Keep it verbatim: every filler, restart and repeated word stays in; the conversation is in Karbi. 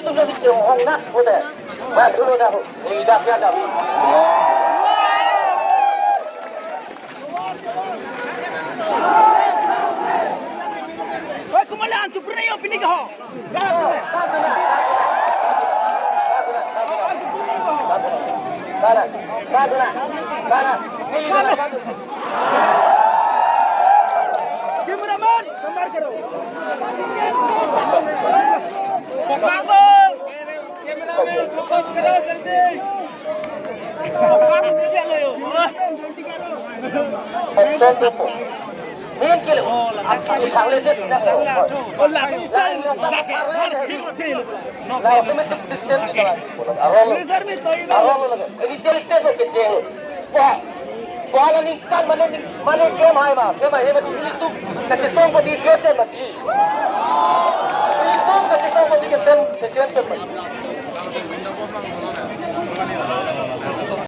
Oi, kumala, anchupre yo, pini ka ho. Cameraman, sambar karo. Focus. Focus media lo yo. Option dopo. Main kilo. Apa di kang ledet na? Lahat automatic system kita. Arol. Arol. Initial stage lo kecheng lo. Wah. Wah, la ningkan mane, mane game hai ma. Game hai mati ilitum kachesong pati game chen mati. Ilitum kachesong pati game chen, game chen mati.